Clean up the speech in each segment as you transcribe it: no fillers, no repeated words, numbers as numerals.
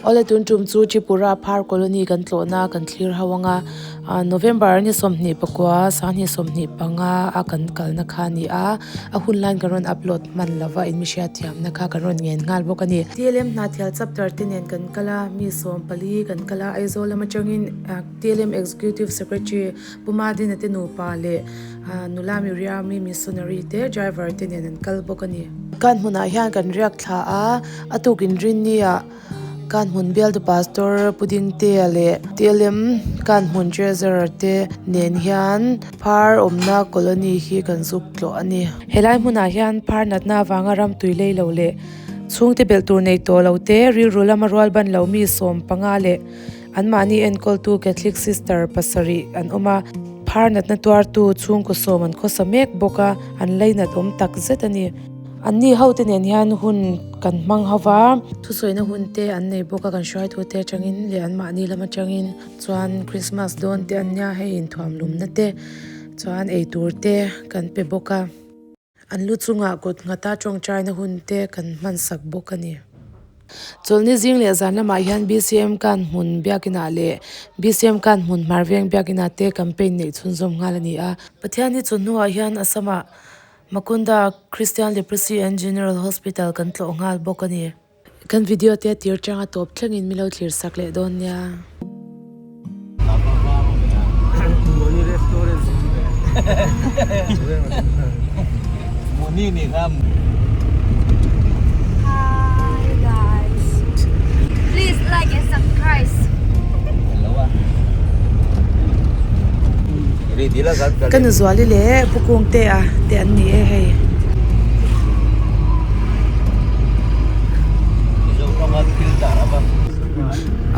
Awle tun tum chu Tripura Phar Colony kan tlawhna kan thlir ho anga November ni 24 2025 a kan kalna kha a ni a, a hun laiin kan rawn upload hman lova in mi hriatthiamna kha kan rawn ngen nghal bawk a ni. TLM Hnahthial chapter te nen kan kal a, mi 14 kan kal a, Aizawl lam atangin TLM Executive Secretary Pu Madina te nupa leh nula Miriam-i missionary te driver te nen an kal bawk a ni. Kan hmunah hian kan riak thla a, a tuk inrinni-ah kan hmun bialtu pastor Pu Dingtea leh TLM kan hmun treasurer te nen hian phar awmna colony hi kan zuk tlawh a ni. Helai hmunah hian phar natna avanga ram tui lei lo leh chhungte belh tur nei tawh lo te rilru lama rual ban lo mi 15 leh Anmahni enkawltu Catholic Sister pasarih an awm a, phar natna tuartu chhungkaw sawm an khawsa mek bawk a, an lainat awm tak zet a ni. Anni hote nen hian hun kan hmang ho va. Thusawina hun te an nei bawk a, kan hruaitute atangin leh anmahni lam atangin chuan Christmas dawn te an nia, hei inthuamlumna te chuan eitur te kan pe bawk a. An lu chungah kut nghata tawngtaina hun te kan hmansak bawk a ni. Chawlhni zing leh zan lamah hian BCM Kan hmun biakinah leh BCM Kan hmun hmar veng biakinah te campaign neih chhunzawm nghal a ni a. Pathianni chawhnu hnuah hian Assam-ah Makunda Christian Leprosy and General Hospital kan tlawh nghal bawk a ni. Kan video te tir tanga tawp thlengin min lo thlir sak leh dawn nia. Hi guys. Please like and subscribe. Ka nuzuali leh Pu Kungtea te an ni e hei.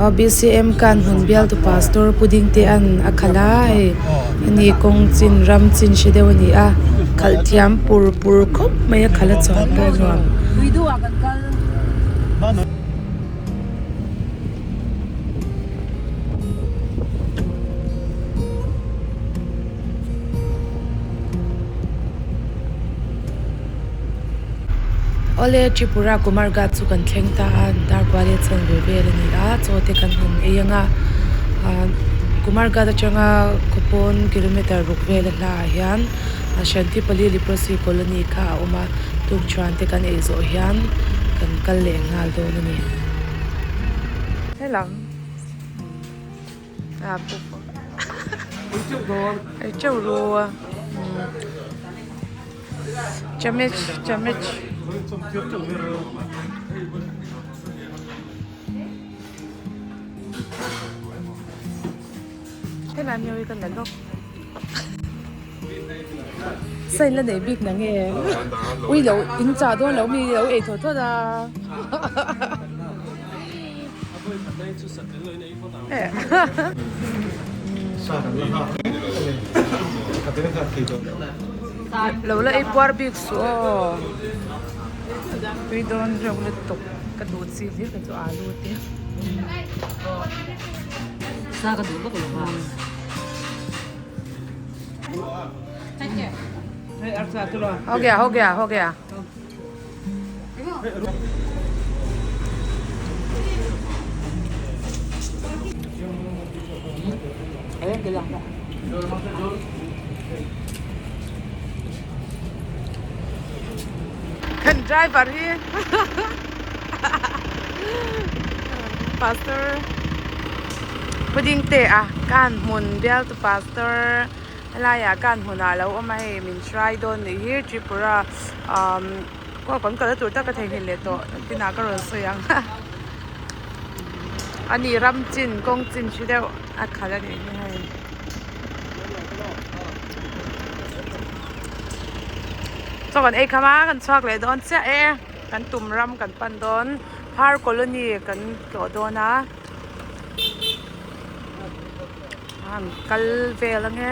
Aw BCM kan hmun bialtu pastor Pu Dingtea'n a khalh a hei ani kawng chin ram chin hre deuh a ni a khalh thiam pur pur khawp mai a khalh a chuan pawh a nuam. Awle Tripura Kumarghat chu kan thleng ta a Darkual hi a chhan ve vel a ni a chaw te kan han ei ang a ah Kumarghat atanga khawpawn kilometer ruk vel a hla ah hian Shantipali Leprosy Colony kha a awm a tukṭhuan te kan ei zawh hian kan kal leh nghal dawn a ni. Helam. A ei teuh ru a chamech chamech helai mi ho hi ka la lawk sign la nei bik na nge ui lo in chah dawn lo mi lo ei thawt thawt a. Lo la ei puar bik suh aw tui dawn reuh lutuk ka duh chi hlir kei chu alu te ho gaya ho gaya ho gaya. Kan driver hi pastor puding te a kan hmun bialtu pastor helaiah kan hmunah alo awm a hei min hrai dawn nih hi Tripura umm aw kan kalna tur tak ka theihnghilh leh tawh tinah ka rawn sawi ang a ni ram chin kawng chin hri deuh a khalh a nih hi hei chaw kan ei kham a kan chhuak leh dawn chiah e kan tum ram kan pan dawn phar colony kan tlawh dawn a. An kal vel ange.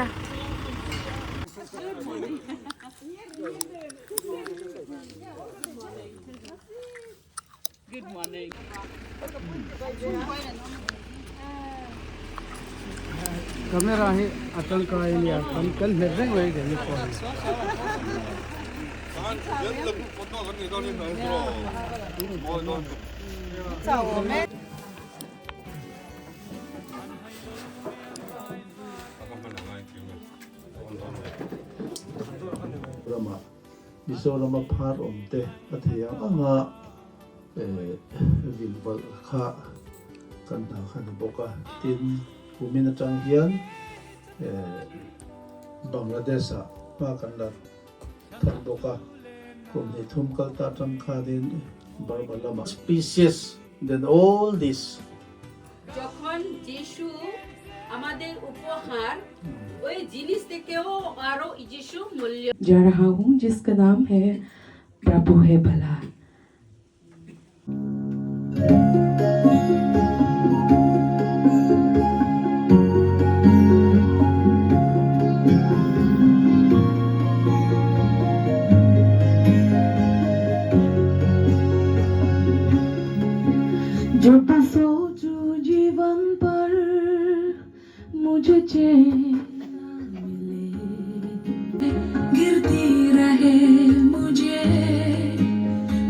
Camera hi a tangkai a nia kan kan hmet reng mai ke ni pawh. Mizorama phar awm te a thei ang anga vil valh kha kan hna kha ni bawk a. Tin, kumin atang hian Bangladesh ah hma kan la thar bawk a, kum hnih thum kal ta atang khanin Burma lamah species than all this. যখন যিশু আমাদের উপহার ওই জিনিস থেকেও আরো যিশু মূল্য जा रहा हूँ जिसका नाम है प्रभु है भला। जब सोचूं जीवन पर मुझे चैन ना मिले गिरती रहे मुझे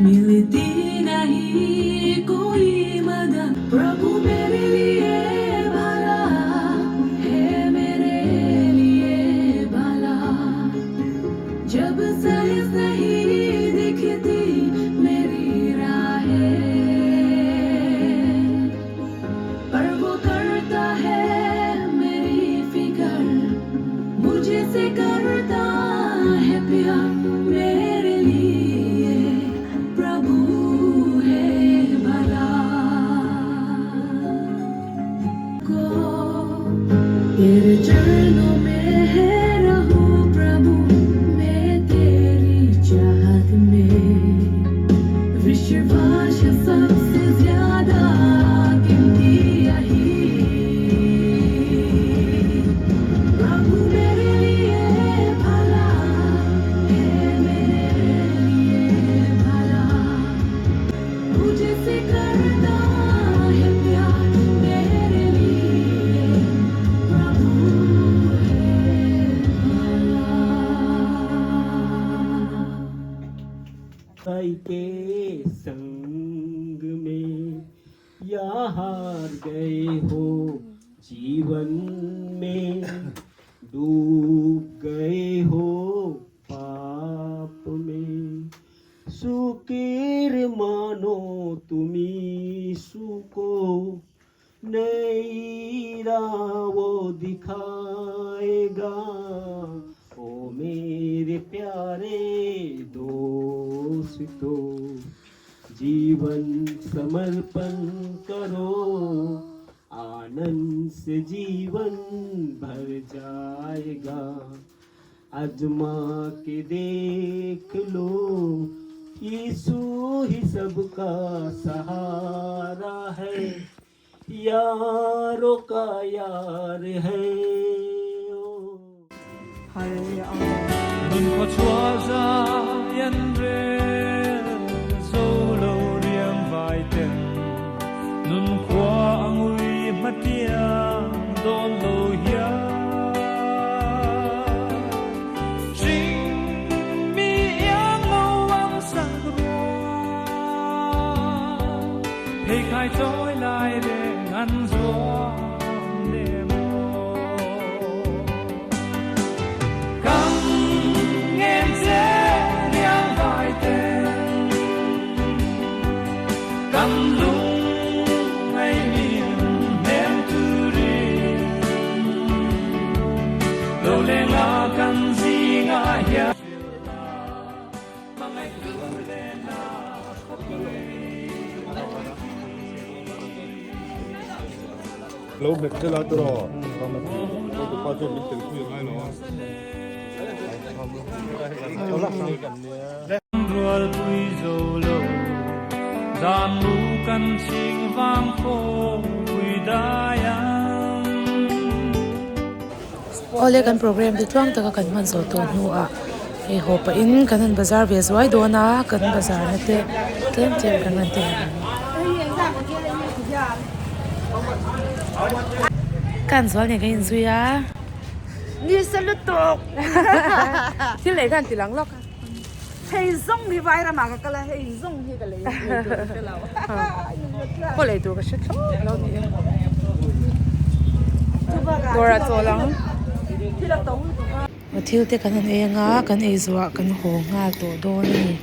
मिलती नहीं कोई मदद प्रभु मेरे लिए भला है मेरे लिए भला जब सहज नहीं दिखती मेरी राहें पर वो करता है मेरी फिक्र मुझे से करता है प्यार मेरे लिए प्रभु है भला को तेरे चरणों में है रहूं प्रभु मैं तेरी चाहत में विश्वास सबसे ज्यादा कीमती यही प्रभु मेरे लिए भला है मेरे लिए भला मुझे से करता है प्यार मेरे लिए प्रभु है भला। भाई के संग में या हार गए हो जीवन में डूब गए हो पाप में सुकेर मानो तुम यीशु को नई राह वो दिखाएगा ओ मेरे प्यारे दोस्तों जीवन समर्पण करो आनंद से जीवन भर जाएगा आजमा के देख लो यीशु ही सबका सहारा है यारों का यार है ओ। Nun khaw chhuah zai an rel zo lo riang vai ten nun khua angui hmatiang dawn lo hian Hring mi iang lo ang sak ruang phei khai chawi lai reng an zuam nem aw Kam ngen che riang vai ten Kam lung ngai min nem tu ri Lo le la kan zi nga hia Mangai tu le na Lo hmet tel a tawh a, pa chuan min tel pui angai lo a. Rual pui zo lo zan lu kan ching vang kho pui dai ang. Awle kan program te tluang taka kan hman zawh tawh hnuah hei haw pahin kan han bazar ve zuai dawn a kan bazar na te tlem tlem kan rawn ti ang. Kan zual nen kan inzui a. Ni sa lutuk. Thil leh khan ti lang lawk a. Hei zawng hi vai ramah ka kal a, hei zawng hi ka lei tur ka hre lo. Pawh lei tur ka hre thlawt lo ni e. Dawrah chawl ang. Thil te kan han ei anga kan ei zawhah kan haw nghal tawh dawn a ni.